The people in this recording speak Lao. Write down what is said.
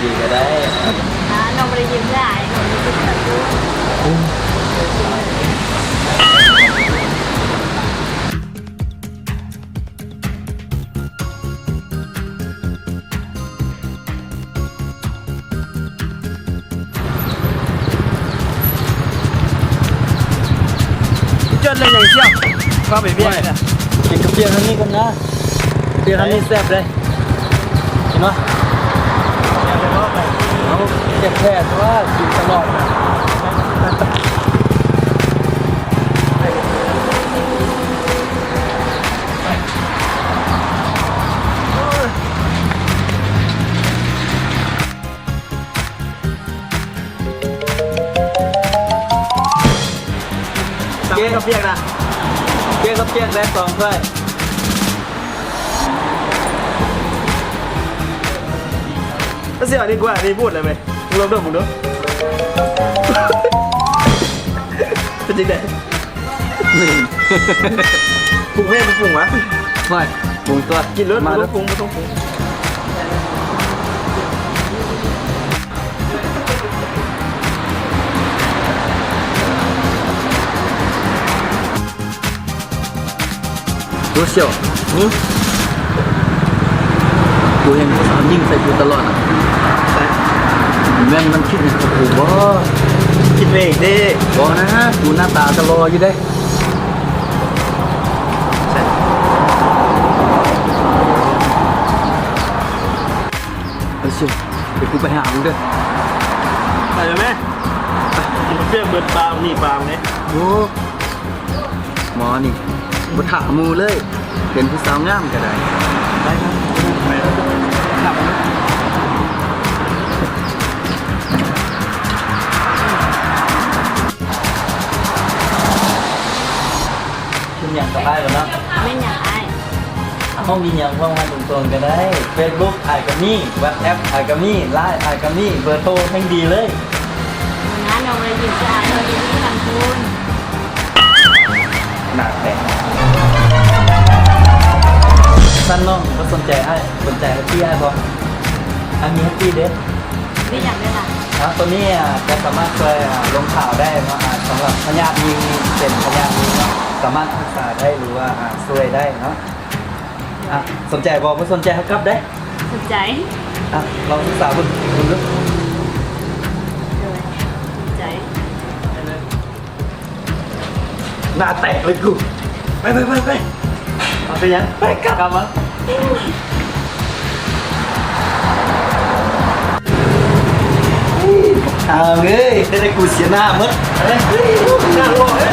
ດີກໍໄດ້. ອ່າ ນ້ອງບໍ່ໄດ້ຢືມເທື່ອອ້າຍ ນ້ອງໄດ້ຢືມແຕ່ປູນ. ຈອດເລີຍຫຍັງສ່ຽວ? ພາໄປວຽກນີ້ນະ. ກິນກາເຟທາງນີ້ກ່ອນນະ. ເບຍທາງນີ້ແຊບເດ້ ເຫັນບໍ່? ເອົາ ແຊບແທ້ຕົວະ ກິນຕະຫຼອດນະ. ເກ ເຂົ້າປຽກນະ ເກ ເຂົ້າປຽກໄດ້ສອງຖ້ວຍ. ກໍຊິເອົານີ້ກວ່າ ນີ້ພູດແລ້ວແມະ ລອງດົມເບິ່ງດູ ເປັນຈັ່ງໃດ? ປຸງແມ່ ບໍ່ປຸງຫວາ? ໂອ້ຍ ປຸງຕົວະ ກິນໂລດ ມາ ບໍ່ຕ້ອງປຸງ ບໍ່ຕ້ອງປຸງ. ໂອ້ ສ່ຽວ ຫຶ? ກູເຫັນຜູ້ສາວຍິງໃສ່ກູຕະຫຼອດນະ. ໃສ? ແມ່ນມັນຄິດຫຍັງກັບກູບໍ່? ຄິດໄປເອງເດ້. ບໍ່ນະ ກູໜ້າຕາກະຫຼໍ່ຢູ່ເດ້. ໃສ? ເອີ ຊິ ດຽວກູໄປຫາມຶງເດີ. ໄປເລີຍແມະ ປຽກເບີດປາກນີ້ປາກນີ້. ໂອ້ ໝໍນີ້ບໍ່ຖາມໝູ່ເລີຍ ເຫັນຜູ້ສາວງາມກໍໄດ້. ໄປ ໄປ ໄປ. ເປັນຫຍັງກັບອ້າຍບໍ່ເນາະ? ແມ່ນຫຍັງອ້າຍ? ເຮົາມີຫຍັງເວົ້າມາຕົງໆກໍໄດ້. ເຟສບຸກອ້າຍກໍມີ, ວັອດແອັບອ້າຍກໍມີ, ລາຍອ້າຍກໍມີ, ເບີໂທແຮ່ງດີເລີຍ. ງານເຮົາໄວ້ຢືມຊື່ອ້າຍ ເຮົາຢູ່ທີ່ຫຼັງພຸ້ນ. ໜ້າແຕກ. ຊັ້ນນ້ອງບໍ່ສົນໃຈອ້າຍ, ສົນໃຈແຮັບປີ້ອ້າຍບໍ່? ອ້າຍມີແຮັບປີ້ເດ້. ມີຫຍັງແດ່ລະ? ອາ ໂຕນີ້ ອາ ຈະສາມາດຊ່ວຍ ອາ ລົງຂາວໄດ້ເນາະ ອາ ສຳລັບພະຍາດຍິງ ເປັນພະຍາດຍິງເນາະ ສາມາດຮັກສາໄດ້ ຫຼືວ່າ ອາ ຊ່ວຍໄດ້ເນາະ. ອາ ສົນໃຈບໍ່? ບໍ່ສົນໃຈເຮົາກັບໄດ້. ສົນໃຈ. ອາ ລອງສຶກສາເບິ່ງ ເບິ່ງດູ. ໂດຍ ສົນໃຈ. ໜ້າແຕກເລີຍກູ. ໄປ ໄປ ໄປ ໄປ. ເອົາ ເປັນຫຍັງ? ໄປກັບ ກັບມາ. ອ້າວເອີຍ ໄດ້ ໄດ້ກູເສຍໜ້າໝົດ. ເອີຍ ໜ້າຫຼໍ່ເອີຍ.